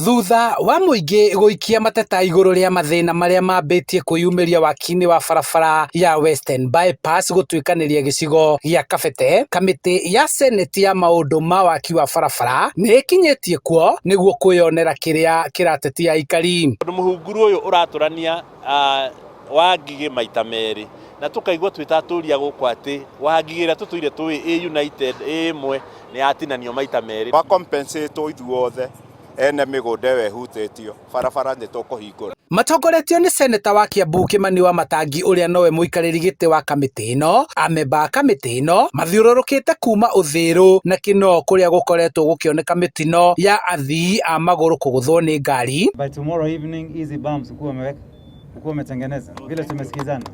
Thutha wa mũingĩ gũikia mateta igũrũ rĩa mathĩna marĩa mambĩtie kwĩyumĩria waki-inĩ wa barabara ya Western Bypass gũtuĩkanĩria gĩcigo gĩa Kabete, kamĩtĩ ya seneti ya maũndũ ma waki wa barabara nĩ ĩkinyĩtie kuo nĩguo kwĩyonera kĩrĩa kĩratetia aikari. Tondũ mũhunguru ũyũ ũratũrania Wangigĩ maita merĩ na tũkaigua twĩ ta atũri a gũkũ atĩ Wangigĩ ĩrĩa tũtũire tũĩ ĩ united ĩ ĩmwe nĩ yatinanio maita merĩ. Twa compensate ithuothe ene mĩgũnda ĩyo ĩhutĩtio, barabara nĩ tũkũhingũra. Matongoretio nĩ Seneta wa Kiambu Kimani Wamatangi ũrĩa nowe mũikarĩri gĩtĩ wa kamĩtĩ ĩno, amemba a kamĩtĩ ĩno mathiũrũrũkĩte kuma Uthiru na Kinoo kũrĩa gũkoretwo gũkĩoneka mĩtino ya athii a magũrũ kũgũthwo nĩ ngari. By tomorrow evening hizi bumps ukuwe umeweka, ukuwe umetengeneza vile tumesikizana.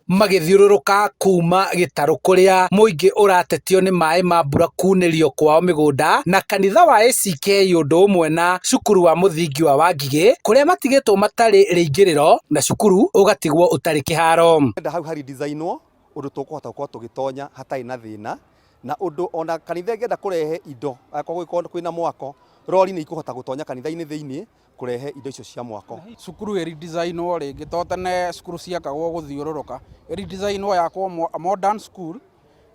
Magĩthiũrũrũka kuma gĩtarũ kũrĩa mũingĩ ũratetio nĩ maĩ ma mbura kunĩrio kwao mĩgũnda na kanitha wa ACK ũndũ ũmwe na cukuru wa mũthingi wa Wangigĩ kũrĩa matigĩtwo matarĩ rĩingĩrĩro na cukuru ũgatigwo ũtarĩ kĩharo. Ndĩrenda hau ha redesignwo ũndũ tũkũhota gũkorwo tũgĩtonya hatarĩ na thĩna na ũndũ ona kanitha ĩngĩenda kũrehe indo angĩkorwo gũgĩkorwo kwĩna mwako rori nĩ ikũhota gũtonya kanitha-inĩ thĩinĩ kũrehe indo icio cia mwako. Cukuru ĩ redesignwo rĩngĩ to tene cukuru ciakagwo gũthiũrũrũka, ĩ redesignwo yakwo modern school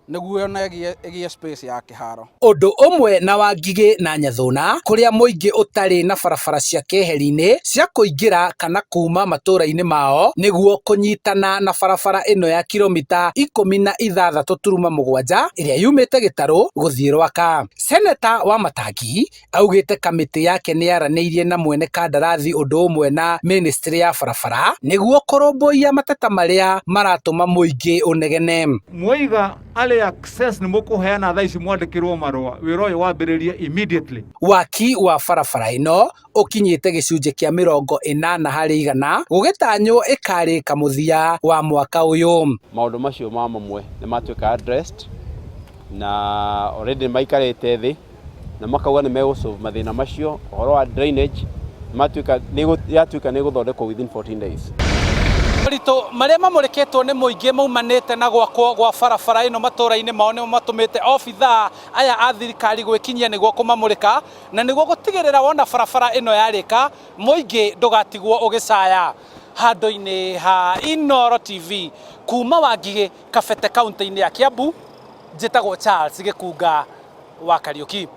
nĩguo ona ĩgĩe space ya kĩharo. Ũndũ ũmwe na Wangigĩ na Nyathũna kũrĩa mũingĩ ũtarĩ na barabara cia keheri-inĩ cia kũingĩra kana kuma matũra-inĩ mao nĩguo kũnyitana na barabara ĩno ya kiromita 16.7 ĩrĩa yumĩte Gĩtarũ gũthiĩ Rwaka. Seneta Wamatangi Augĩte kamĩtĩ yake nĩyaranĩirie na mwene kandarathi ũndũ ũmwe na mĩnĩstrĩ ya barabara nĩguo kũrũmbũiya mateta marĩa maratũma mũingĩ ũnegene. Mwaiga arĩ access nĩ mũkũheana thaa ici mwandĩkĩrwo marũa wĩra ũyũ wambĩrĩrie immediately. Waki wa barabara ĩno ũkinyĩte gĩcunjĩ kĩa 80% gũgĩtanywo ĩkarĩka mũthia wa mwaka ũyũ. Maũndũ macio ma mamwe nĩ matuĩka addressed na already nĩ maikarĩte thĩ na makauga nĩ megũ solve mathĩna macio. Ũhoro wa drainage matuĩka yatuĩka nĩ ĩgũthondekwo within 14 days. Moritũ marĩa mamũrĩkĩtwo nĩ mũingĩ maumanĩte na gwakwo gwa barabara ĩno matũra-inĩ mao nĩmo matũmĩte obithaa aya a thirikari gwĩkinyia nĩguo kũmamũrĩka na nĩguo gũtigĩrĩra wona barabara ĩno yarĩka mũingĩ ndũgatigwo ũgĩcaya. Handũ-inĩ ha Inooro TV kuma Wangigĩ Kabete kaũntĩ-inĩ ya Kiambu, njĩtagwo Charles Gĩkunga wa Kariũki.